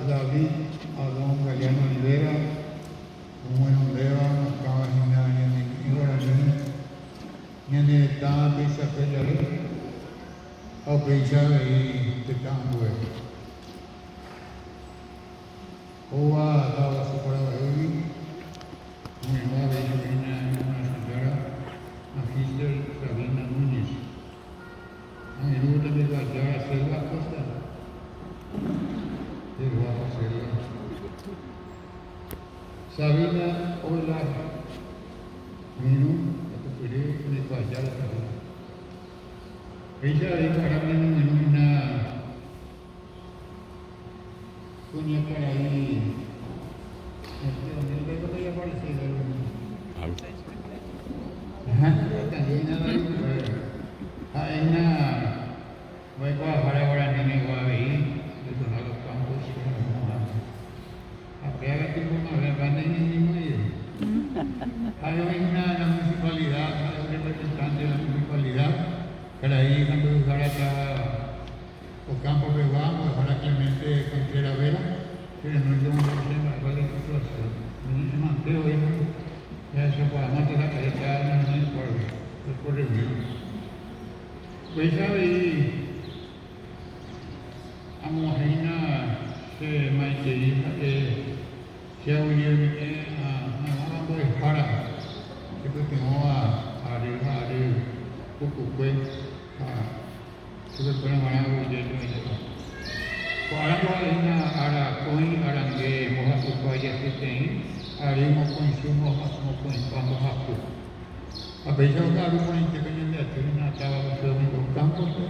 David Adón Galeano Rivera, omohenondéva omokãva hína ñane ñe'ẽ guarani ñane retã tuichakue jave ha upéicha avei tetã ambuépe. Kóva táva Paraguaýgui omoirũva avei chupe hína ñemoarandújára Magíster Sabina Núñez. Angirũ tembiguajára Selva Acosta. Selva Selva. Sabina Ovelar. Angirũ katupyry tembiguajára Sabina. Péicha avei ko árape ñanemoirũ hína kuñakarai Ha'éna mbo'ekuaahára guaraníme avei Leonardo Campos ha péva katu ymave neñemoĩve. Ha'e oĩhína la municipalidad, ha'e un representante de la municipalidad, karai sãmbyhyhára táva Ocampo pegua, mbo'ehára Clemente Contreras Vera, che renóinte omombe'u che mba'épa la isituación. Oñe'ẽmante oĩva jahechakuaámante la heta ñahenói por reunión. Upéicha avei amog̃uahẽina che maitei ha'e che aguyjeme'ẽ hag̃ua mbo'ehára chepytyvõva ary ha ary pukukue ha chupekuéra g̃uarã aguyje joajéva. Ko ára mboha'éina ára akói arange mbohapypa jasyteĩ ary mokõisu mokõipa mbohapy. Ha péicha oka'aru porãitépe ñande aty hína táva José Domingo Campos-pe,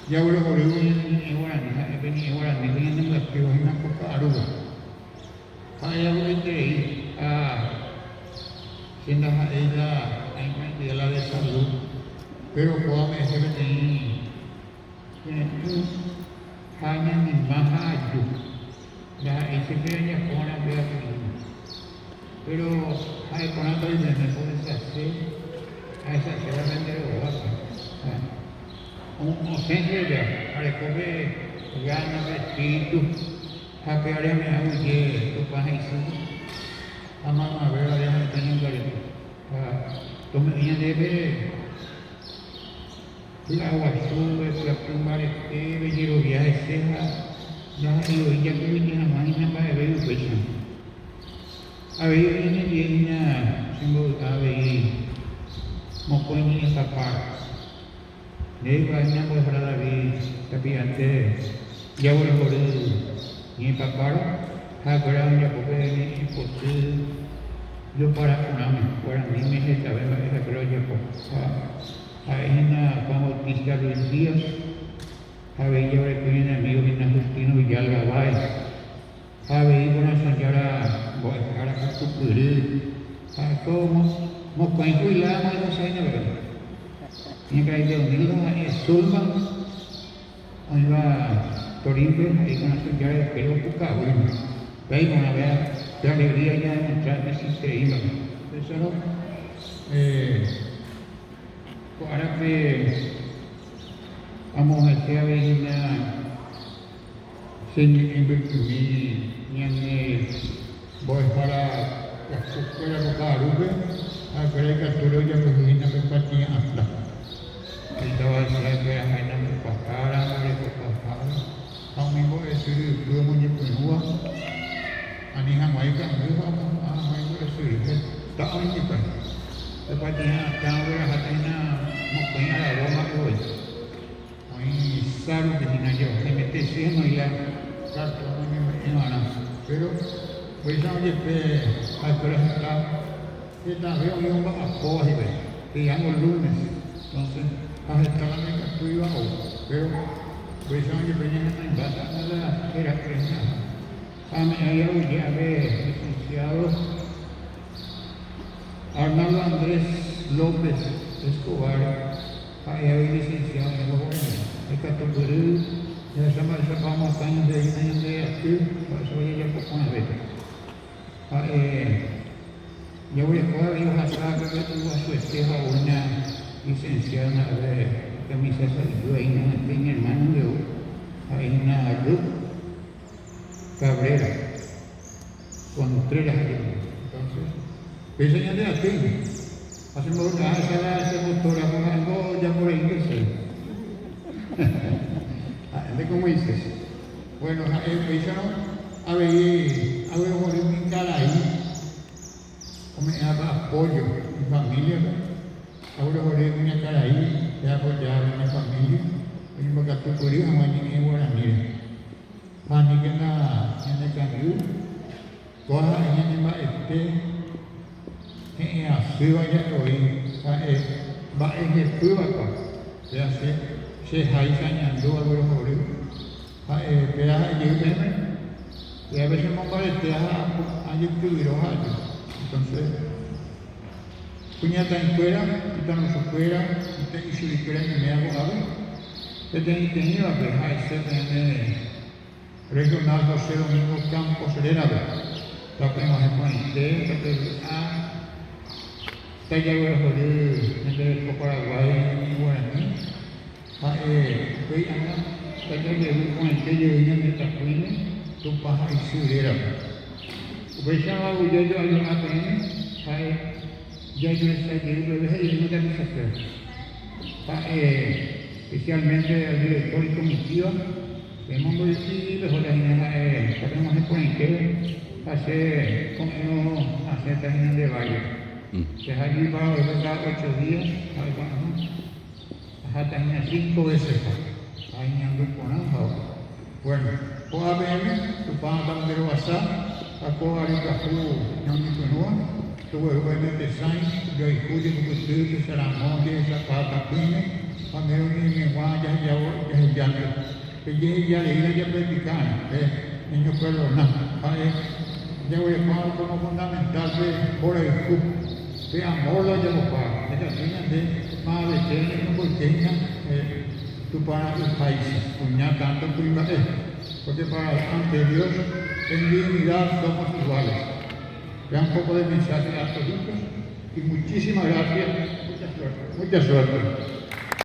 jaguerohorývo ñane ñe'ẽ guarani ha'e pe ñe'ẽ guaranípe ñanembyatýva hína ko ka'arúpe. Ha'e avy'aiterei ha che ndaha'éi la aĩporãiteha la de salud, péro kóva ome'ẽse peteĩ kyre'ỹ ha ñanima ha aju. Ndaha'éi che pe ajapórã upéva peẽme. Péro ha'e porãta oimeme pohechase, ahechaséva pende rovápe. Ha osẽ chéve péva, areko pe gána, pe espíritu, ha pe areame'ẽ aguyje Tupã ha isýpe, ha maymavéva areame'ẽta ñangareko. Ha tome'ẽ ñandéve pe py'aguasu, pe pyapy mbarete, pe jerovia hese ha ndaha'éi voi jakyhyje hag̃ua hína mba'eve upéicha. Avei oĩ ñanendie hína chembovy'a avei mokõi ñe'ẽpapára. Nde reikuaa hína mbo'ehára David tapi'ante jaguerohory ñe'ẽpapára ha akuéra ojapo pe ñe'ẽpoty jopara porãme, guaraníme hetave mba'e ha'ekuéra ojapo. Ha ha'e hína Juan Bautista Ruiz Díaz ha avei jaguereko ñane amigo hína Justino Villalba Báez. Ha avei korasõ Jára mbo'ehára katupyry ha'eko mokõi jubilada oĩvaháina peve. Ñakarai Leonilda ha'e Zulma oĩva Torín-pe ha'e ikorasõ Jára ykére opukavýma. Upéva iporãve pe alegría ñademostrá tuichaiterei mba'e. Upéicharõ, ko árape amoha'ete avei hína. Che ñe'ẽ mbykymi ñane mbo'ehára pyahukuéra ko ka'arúpe, ha'ekuéra ikatúre ojapyhy hína pe kuatia'atã. He'ítava hese ha'ekuéra ha'éna mbo'epahára, mbo'erekokuaahára ha umi mbo'esyry ypy omoñepyrũva ani hag̃ua ikangy ha omohu'ã hag̃ua imbo'esyry. Heta oĩ hikuái. Pe kuatia'atã ogueraháta hína mokõi aravo mba'e voi. Oĩ sárupi hína jehohéme tesíno oĩ la cartón oñeme'ẽvarã, péro upéicharõ jepe ha'ekuéra heta hetave oĩ omba'apóva hikuái, digamos lunes, entonces ha heta la ndaikatúiva ou, péro upéicharõ jepe ñahenóimbáta ág̃a la héra'e hína. Ha ame'ẽ ajavyje ave licenciado Arnaldo Andrés López Escobar. Ha'e avei licenciado en lengua guarani. Ikatupyry jahecha mba'éichapa omoakã ñande hína ñande aty, mba'éichapa jajapo porãvéta. Ha'e jaguereko avei ohasa va'ekue pe yguasuete ha oúna licenciada ave camisa sa'yju hína ha'ete iñermáno guive, ha'e hína Ruth. Cabrera, Contreras he'i. Entonces, péicha ñande aty. Ha che mbovy'aha che la che motógrafo ha'éngo ojapo reínte chéve. Ha'énte ko Moisés. Bueno, ha'e upéicharõ avei aguerohory umi karai ome'ẽva apoyo ifamíliape, aguerohory kuñakarai peapojáva pene familia oñembokatupyry hag̃ua ñe'ẽ guaraníre. Ha aníkena ñanekangy, kóva ha'e ñanemba'ete he'ẽ asýva ja'e ha'e mba'e hepývapa péva che che háicha añandu aguerohory ha'e péva ha'e jey peẽme pévape che mombarete ha ajetyvyro ha aju entonces kuñataĩkuéra mitãrusukuéra mitã'ichuguikuéra ñaiméva ko'ápe peteĩteĩvape ha'ese peẽme Regional José Domingo Campos rérape, tapeg̃uahẽ porãite, tapevy'a, tajaguerohory ñande reko Paraguái ñe'ẽ guarani, ha'e upéi ág̃a tajajevy porãite jey ñande tapỹime Tupã ha Isy rérape. Upéicharõ aguyje joajuha peẽme ha'e jajuecha jey peve he'íma tapichakuéra. Ha'e especialmente al director y comitiva. Pemombyky pehóta hína ha'e tapemog̃uahẽ porãite ha che ko'ẽrõ asẽta hína nde vállepe. Che ha'égui Paraguáipe káda ocho día ha oikuaa'ỹva, aháta hína cinco vésepa ha añandu porã ohóvo. Bueno, ko'a peẽme Tupã tamonderovasa ha ko ary pyahu ñamoñepyrũva, togueru peẽme tesãi, joayhu, jekupyty, techaramo, jehechakuaa tapỹime ha nde roñeimegua jahejávo jahejánte. Pe jeheja rei la japredika arã, pe ñañoperdona, ha'e jaguerekóva como fundamental pe mborayhu, pe amor la ojapokuaa. Ndaikatúi ñande mavavete ñañomboyke hína Tupã ra'yháicha, kuña tanto kuimba'e, porque para ante Dios en dignidad somos iguales. Vean un poco de mensaje a toditos y muchísimas gracias, mucha suerte, mucha suerte.